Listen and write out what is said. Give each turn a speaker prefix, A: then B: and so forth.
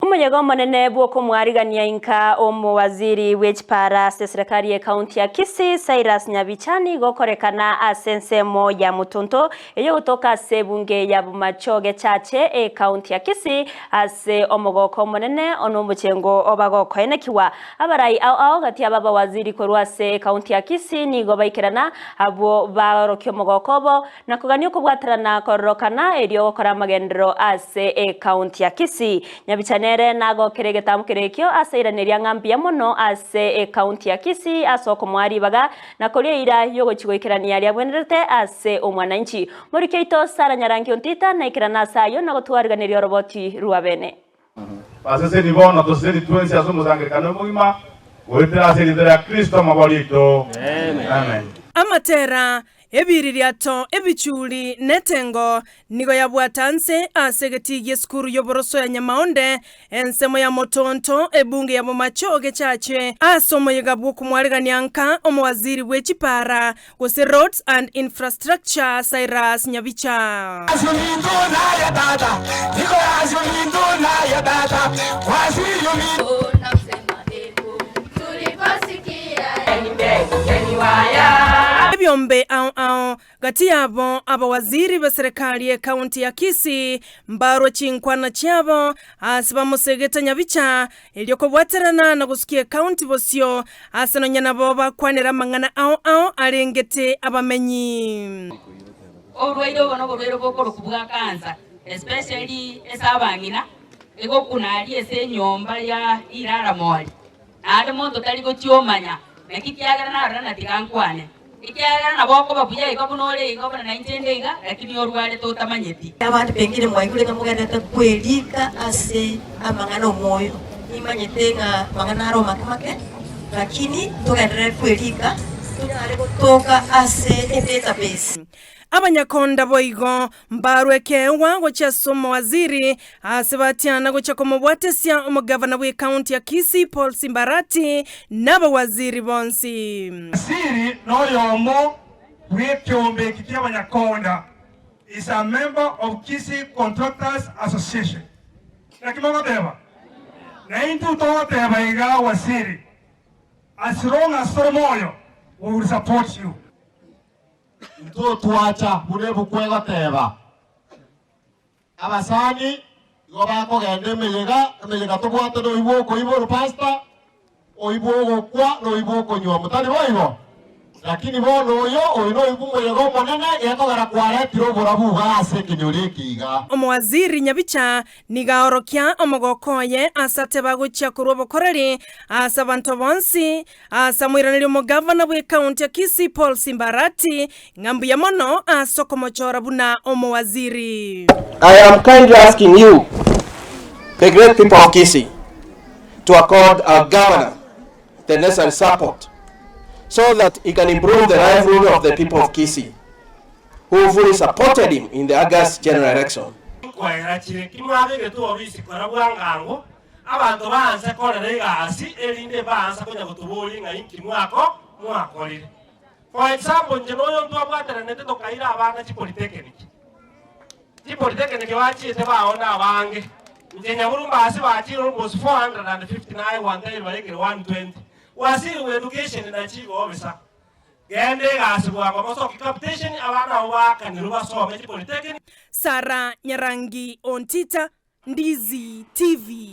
A: Omoyega omonene bw'okomwarigania inka omowaziri bw'echipara ase eserekari y'ekaunti ya Kisii Cyrus Nyabicha nigo okorekana ase ensemo ya Mutuntu eyogotoka ase ebunge ya Bomachoge Chache ekaunti ya Kisii ase omogoko omonene nomochengo obagokoenekigwa. Abarai ao ao gati y'ababawaziri korwa ase ekaunti ya Kisii nigo baikerana abwo baorokia omogoko obo Na kogania okobwaterana kororokana erio gokora amagenderero ase ekaunti ya Kisii. Nyabicha nere nagokere egetambo kere ekio ase airaneria ng'a mbuya mono ase ekaunti ya Kisii ase okomoa ribaga na koria eira y'ogochia goikerania aria abwenerete ase omwananchi. Moriki oito Sarah Nyarangi Ontita naikerane ase ayio na gotwariganeria oroboti rwa bene.
B: Baseseni bono toseseni twensi ase omosangererekano omogima, goetera ase erieta ria Kristo Omobori oito. Amen.
C: Amatera, ebiririato, ebichuri, na etengo nigo yabwata nse ase egetii gi'esukuru y'oboroso ya Nyamaonde, ensemo ya Motonto, ebunge ya Bomacho gechache ase omoyega bw'okomwaregania nka omowaziri bwe chipara gose Roads and Infrastructure Cyrus Nyabicha. Ebiombe ao ao gati yabo abawaziri b'eserekari y'ekaunti ya Kisii mbarwe chinkwana chiabo ase bamosegete Nyabicha Erio kobwaterana na gosukia ekaunti bosio ase nonya nabo bakwanera amang'ana ao ao arengete abamenyi.
D: Oborwaire obo noborwaire bokorokwa bwa cancer especially ase abang'ina, egokuna aria ase enyomba ya iraramori, naende monto tari gochia omanya naki kiagera narora na tiga nkwane, ekiagera nabo okoba buya iga buna ore iga buna nainche inde iga, lakini orwarete otamanyeti.
E: Abande pengine mwaigure ng'a mogenderete kwerika ase amang'ana 'omoyo. Nimanyete ng'a amang'ana aro make make, lakini togenderere kwerika tonyare gotoka ase edatabase.
C: Abanyakonda boigo mbarwe ekeegwa gochia ase omowaziri ase batiana gochia komobwatesia omogavana bw'ekaunti ya Kisii Paul Simbarati na abawaziri bonsi.
F: Waziri noyomo bw'ekeombe eki ki'abanyakonda, is a member of Kisii Contractors Association. Naki mogoteba? Naintwe togoteba iga Waziri, as long as tore moyo, we will support you.
G: Intwe twacha buna ebuku egoteba, Abasani igo bakogenda emeyega, emeyega tobwate noibwe okoiborwa pastor, oibwe ogokwa, noibwe okonywa, motari boigo? Lakini bono oyo, oyo noibwe omoyega omonene, gekogera kwaretire oborabu iga ase ekenyoro eke iga.
C: Omowaziri Nyabicha Nigo aorokia omogoko oye ase ateba gochia korwa obokoreri ase abanto bonsi, ase amoiraneria omogavana bw'ekaunti ya Kisii Paul Simba Arati ng'a mbuya mono ase okomochora buna omowaziri.
H: I am kindly asking you, the great people of Kisii, to accord our governor the necessary support so that he can improve the livelihood of the people of Kisii who fully supported him in the August general election.
I: Nkoera chire ki mwabegetwe obisi kora bwangango, abanto baanse korera egasi, erinde baansa konya gotoboria ng'a inki mwako mwakorire. For example, inche noyo ntwabwateranete tokaira abana chipolytechnic. Chipolytechnic bachiete bao nabange, inche nyaburumba ase bachire almost 450 naye gwantebirie barekire 120. Waziri bwa education nachiga obisa. Genda egasi bwango mosoki capitation abana abwo baakanirwe basome chipolytechnic.
C: Sarah Nyarangi Ontita, Ndizi TV.